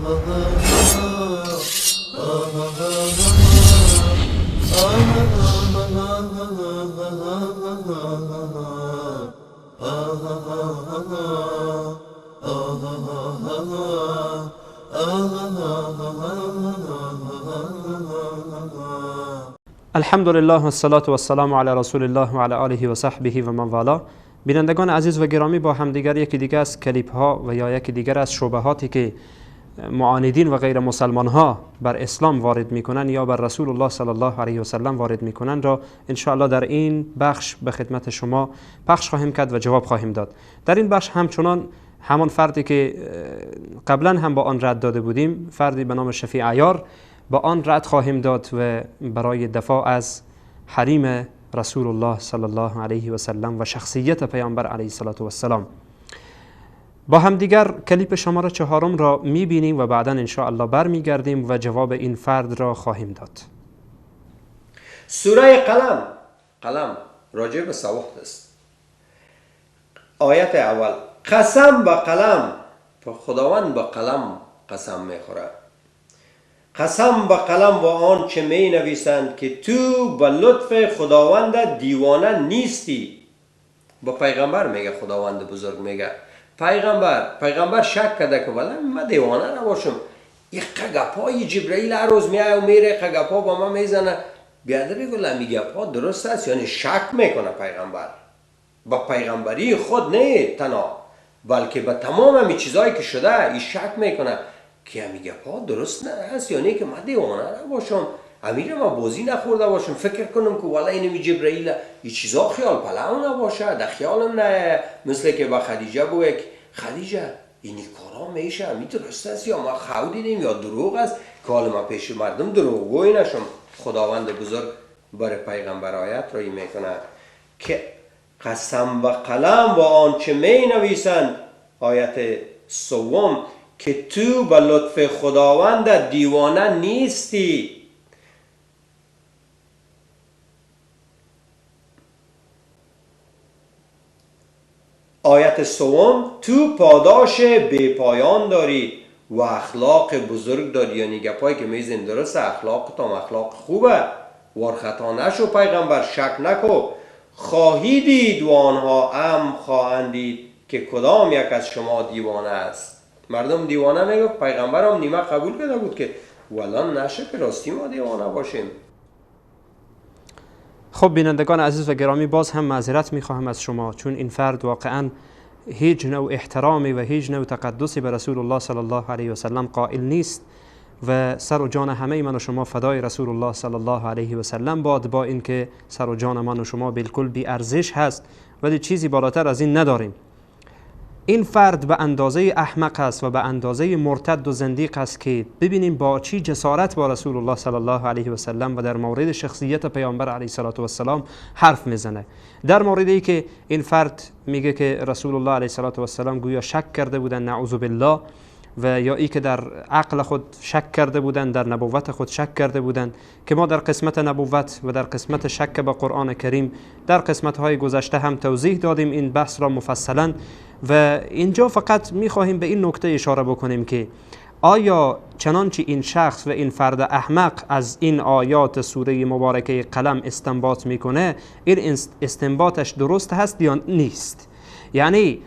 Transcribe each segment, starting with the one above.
الحمد لله و الصلاة و السلام علی رسول الله و علی آله و صحبه و من والا. بینندگان عزیز و گرامی، با همدیگر یکی دیگر از کلیپ ها و یا یکی دیگر از شبهاتی که معاندین و غیر مسلمان ها بر اسلام وارد میکنن یا بر رسول الله صلی الله علیه و سلم وارد میکنن را انشاءالله در این بخش به خدمت شما پخش خواهیم کرد و جواب خواهیم داد. در این بخش همچنان همان فردی که قبلا هم با آن رد داده بودیم، فردی به نام شفیع عیار، با آن رد خواهیم داد و برای دفاع از حریم رسول الله صلی الله علیه و سلم و شخصیت پیامبر علیه الصلاة و السلام. با همدیگر کلیپ شماره 4 را میبینیم و بعدا انشاءالله برمیگردیم و جواب این فرد را خواهیم داد. سوره قلم، قلم راجع به سواد است. آیت اول: قسم به قلم، خداوند به قلم قسم میخوره. قسم به قلم و آنچه می نویسند که تو به لطف خداوند دیوانه نیستی. با پیغمبر میگه، خداوند بزرگ میگه پیغمبر شک کرده که ولی من دیوانه نباشم، یک گپای جبرئیل هر روز میایه و میره، گپا با من میزنه، بیادر بگه می گپا درست است. یعنی شک میکنه پیغمبر با پیغمبری خود، نه تنها بلکه به تمام همی چیزایی که شده این شک میکنه که همی گپا درست نه است، یعنی که من دیوانه نباشم، امیر ما بازی نخورده باشم، فکر کنم که والا اینمی جبرئیل، این چیزا خیال پلو نباشه، در خیالم نه. مثل که با خدیجه بود، خدیجه این کارا میشه، همی درست است یا ما خو دیدیم یا دروغ است، که حالا ما پیش مردم دروغگوی نشم. خداوند بزرگ برای پیغمبر آیت را میکنه که قسم به قلم و آنچه می نویسند، آیت سوم، که تو به لطف خداوند دیوانه نیستی. آیت سوم: تو پاداش بی پایان داری و اخلاق بزرگ داری. یعنی گپایی که میزن درست، اخلاق تا اخلاق خوبه، وار خطا نشو پیغمبر، شک نکو. خواهی دید و آنها هم خواهند دید که کدام یک از شما دیوانه است. مردم دیوانه میگه، پیغمبر هم نیمه قبول کرده بود که والا نشه که راستی ما دیوانه باشیم. خب بینندگان عزیز و گرامی، باز هم معذرت میخواهم از شما، چون این فرد واقعا هیچ نوع احترامی و هیچ نوع تقدسی به رسول الله صلی الله علیه و سلم قائل نیست و سر و جان همه من و شما فدای رسول الله صلی الله علیه و سلم باد، با اینکه سر و جان من و شما بالکل بی ارزش هست، ولی چیزی بالاتر از این نداریم. این فرد به اندازه احمق است و به اندازه مرتد و زندیق است که ببینیم با چی جسارت با رسول الله صلی الله علیه و سلم و در مورد شخصیت پیامبر علیه الصلاة و السلام حرف میزنه. در موردی که این فرد میگه که رسول الله علیه الصلاة و السلام گویا شک کرده بودن، نعوذ بالله، و یا ای که در عقل خود شک کرده بودن، در نبوت خود شک کرده بودن، که ما در قسمت نبوت و در قسمت شک به قرآن کریم در قسمت های گذشته هم توضیح دادیم این بحث را مفصلا. و اینجا فقط میخواهیم به این نکته اشاره بکنیم که آیا چنانچه این شخص و این فرد احمق از این آیات سوره مبارکه قلم استنباط میکنه، این استنباطش درست هست یا نیست؟ یعنی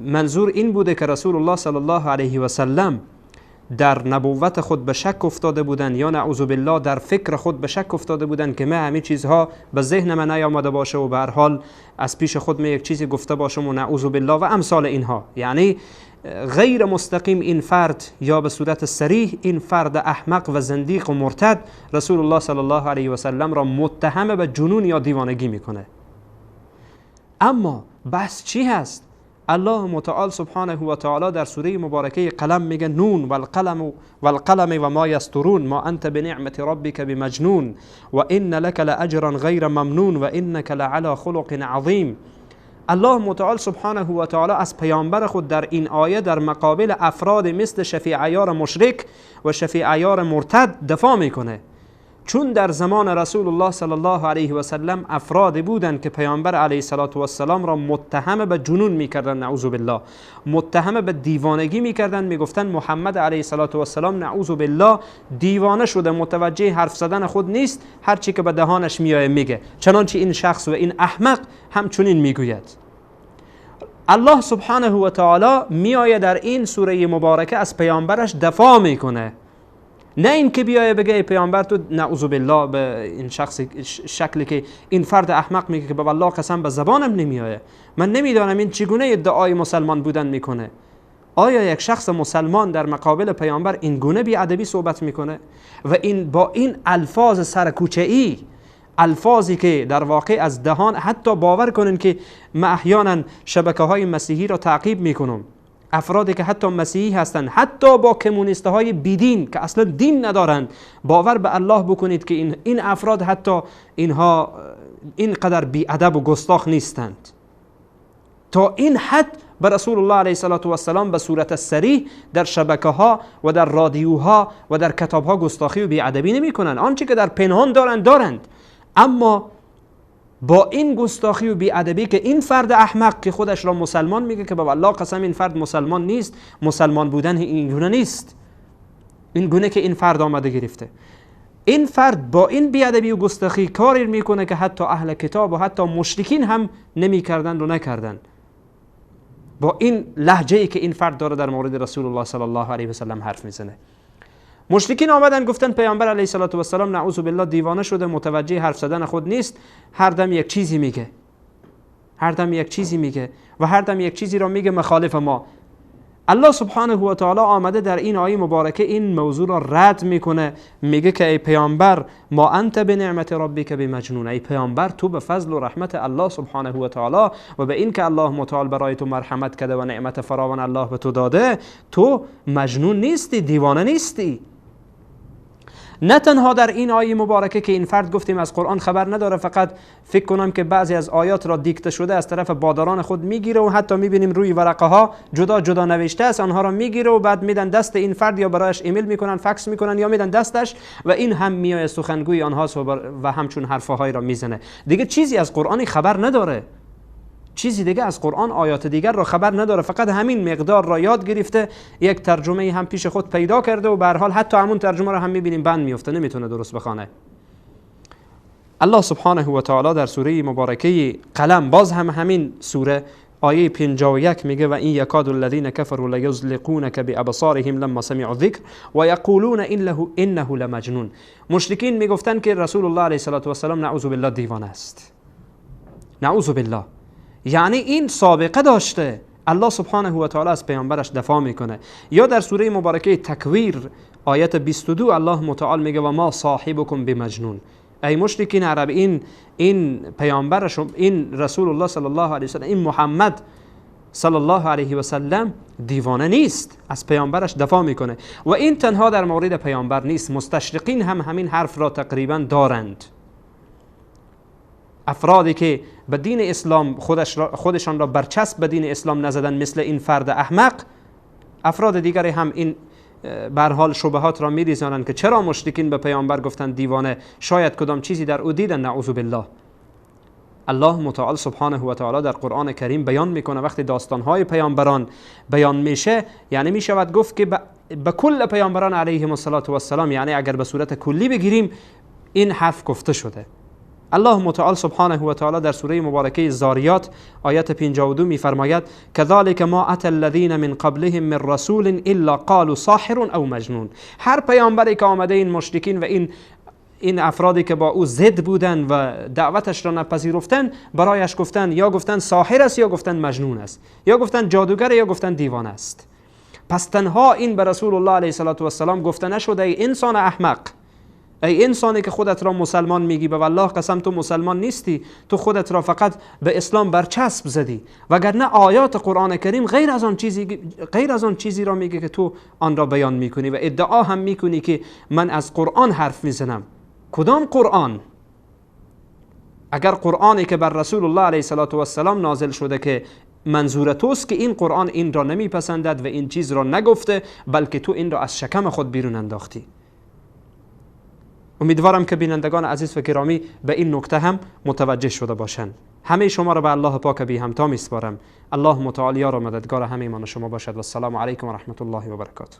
منظور این بوده که رسول الله صلی الله علیه و سلم در نبوت خود به شک افتاده بودند یا نعوذ بالله در فکر خود به شک افتاده بودند که من همین چیزها به ذهن من نیامده باشه و به هر حال از پیش خود من یک چیزی گفته باشم و نعوذ بالله و امثال اینها. یعنی غیر مستقیم این فرد یا به صورت صریح این فرد احمق و زندیق و مرتد رسول الله صلی الله علیه و سلم را متهم به جنون یا دیوانگی میکنه. اما بحث چی هست؟ الله متعال سبحانه و تعالی در سوره مبارکه قلم میگه نون والقلم والقلم و ما یسطرون ما انت بنعمت ربک بمجنون و ان لک لاجرا غیر ممنون و انک لعلی خلق عظیم. الله متعال سبحانه و تعالی از پیامبر خود در این آیه در مقابل افراد مثل شفیع عیار مشرک و شفیع عیار مرتد دفاع میکنه. چون در زمان رسول الله صلی الله علیه و سلم افراد بودند که پیامبر علیه الصلاة والسلام را متهم به جنون میکردند، نعوذ بالله، متهم به دیوانگی میکردند، میگفتند محمد علیه الصلاة والسلام نعوذ بالله دیوانه شده، متوجه حرف زدن خود نیست، هر چی که به دهانش میآید میگه. چنانچه این شخص و این احمق همچنین میگوید. الله سبحانه و تعالی میآید در این سوره مبارکه از پیامبرش دفاع میکنه، نه اینکه بیایه بگه ای پیامبر تو نعوذ بالله به این شخص شکلی که این فرد احمق میگه که به والله قسم به زبانم نمیآیه، من نمیدانم این چگونه ادعای مسلمان بودن میکنه. آیا یک شخص مسلمان در مقابل پیامبر این گونه بی ادبی صحبت میکنه و این با این الفاظ سرکوچه ای، الفاظی که در واقع از دهان، حتی باور کنین که من احیانا شبکه های مسیحی را تعقیب میکنم، افرادی که حتی مسیحی هستند، حتی با کمونیست های بیدین که اصلا دین ندارند، باور به الله بکنید که این افراد حتی اینها اینقدر بی ادب و گستاخ نیستند. تا این حد به رسول الله علیه الصلاة والسلام به صورت صریح در شبکه ها و در رادیوها و در کتاب ها گستاخی و بی ادبی نمی کنند. آنچه که در پنهان دارند، اما با این گستاخی و بی‌ادبی که این فرد احمق که خودش را مسلمان میگه، که به والله قسم این فرد مسلمان نیست، مسلمان بودن این گونه نیست، این گونه که این فرد آمده گرفته. این فرد با این بی‌ادبی و گستاخی کاری میکنه که حتی اهل کتاب و حتی مشرکین هم نمیکردند و نکردند. با این لهجه ای که این فرد داره در مورد رسول الله صلی الله علیه و سلم حرف میزنه. مشرکین آمدن گفتن پیامبر علیه الصلاة والسلام نعوذ بالله دیوانه شده، متوجه حرف زدن خود نیست، هر دم یک چیزی میگه، هر دم یک چیزی میگه و هر دم یک چیزی را میگه مخالف ما. الله سبحانه و تعالی آمده در این آیه مبارکه این موضوع را رد میکنه، میگه که ای پیامبر ما انت بنعمت ربک بمجنون، ای پیامبر تو به فضل و رحمت الله سبحانه و تعالی و به این که الله متعال برای تو مرحمت کرده و نعمت فراوان الله به تو داده، تو مجنون نیستی، دیوانه نیستی. نه تنها در این آیه مبارکه که این فرد گفتیم از قرآن خبر نداره، فقط فکر کنم که بعضی از آیات را دیکته شده از طرف باداران خود میگیره و حتی میبینیم روی ورقه ها جدا جدا نوشته است، آنها را میگیره و بعد میدن دست این فرد یا برایش ایمیل میکنن، فکس میکنن یا میدن دستش و این هم میای سخنگوی آنها و همچون حرفهایی را میزنه. دیگه چیزی از قرآن خبر نداره، چیزی دیگه از قرآن آیات دیگر را خبر نداره، فقط همین مقدار را یاد گرفته، یک ترجمه هم پیش خود پیدا کرده و به هر حال حتی همون ترجمه را هم میبینیم بند میفته، نمیتونه درست بخونه. الله سبحانه و تعالی در سوره مبارکه قلم، باز هم همین سوره آیه 51 میگه و این یکاد الذین کفروا لیزلقونک بابصارهم لما سمعوا الذکر و یقولون انه لمجنون. مشرکین میگفتن که رسول الله علیه الصلاة والسلام نعوذ بالله دیوانه است، نعوذ بالله، یعنی این سابقه داشته. الله سبحانه و تعالی از پیامبرش دفاع میکنه. یا در سوره مبارکه تکویر آیت 22 الله متعال میگه و ما صاحبکم بمجنون، ای مشرکین عرب، این پیامبرش، این رسول الله صلی الله علیه و سلم، این محمد صلی الله علیه و سلم دیوانه نیست، از پیامبرش دفاع میکنه. و این تنها در مورد پیامبر نیست، مستشرقین هم همین حرف را تقریبا دارند. افرادی که به دین اسلام خودشان را برچسب به دین اسلام نزدن مثل این فرد احمق، افراد دیگری هم این به هر حال شبهات را میریزانند که چرا مشرکین به پیامبر گفتند دیوانه، شاید کدام چیزی در او دیدن، نعوذ بالله. الله متعال سبحانه و تعالی در قرآن کریم بیان میکنه وقتی داستانهای پیامبران بیان میشه، یعنی میشود گفت که به کل پیامبران علیهم الصلاة والسلام، یعنی اگر به صورت کلی بگیریم این حرف گفته شده. الله متعال سبحانه و تعالی در سوره مبارکه زاریات آیت 52 میفرماید کذالک ما اتى الذین من قبلهم من رسول الا قالوا ساحر او مجنون. هر پیامبری که آمده این مشرکین و این افرادی که با او ضد بودن و دعوتش را نپذیرفتن، برایش گفتن یا گفتن ساحر است یا گفتن مجنون است، یا گفتن جادوگر یا گفتن دیوانه است. پس تنها این به رسول الله علیه الصلاة والسلام گفته نشده ای انسان احمق، ای انسانی که خودت را مسلمان میگی، به والله قسم تو مسلمان نیستی، تو خودت را فقط به اسلام برچسب زدی، وگرنه آیات قرآن کریم غیر از آن چیزی را میگه که تو آن را بیان میکنی و ادعا هم میکنی که من از قرآن حرف میزنم. کدام قرآن؟ اگر قرآنی که بر رسول الله علیه الصلاة والسلام نازل شده که منظور توست که این قرآن این را نمیپسندد و این چیز را نگفته، بلکه تو این را از شکم خود بیرون انداختی. امیدوارم که بینندگان عزیز و گرامی به این نکته هم متوجه شده باشند. همه شما را به الله پاک بی همتا میسپارم. الله متعال یار و مددگار همه من و شما باشد. و السلام علیکم و رحمت الله و برکاته.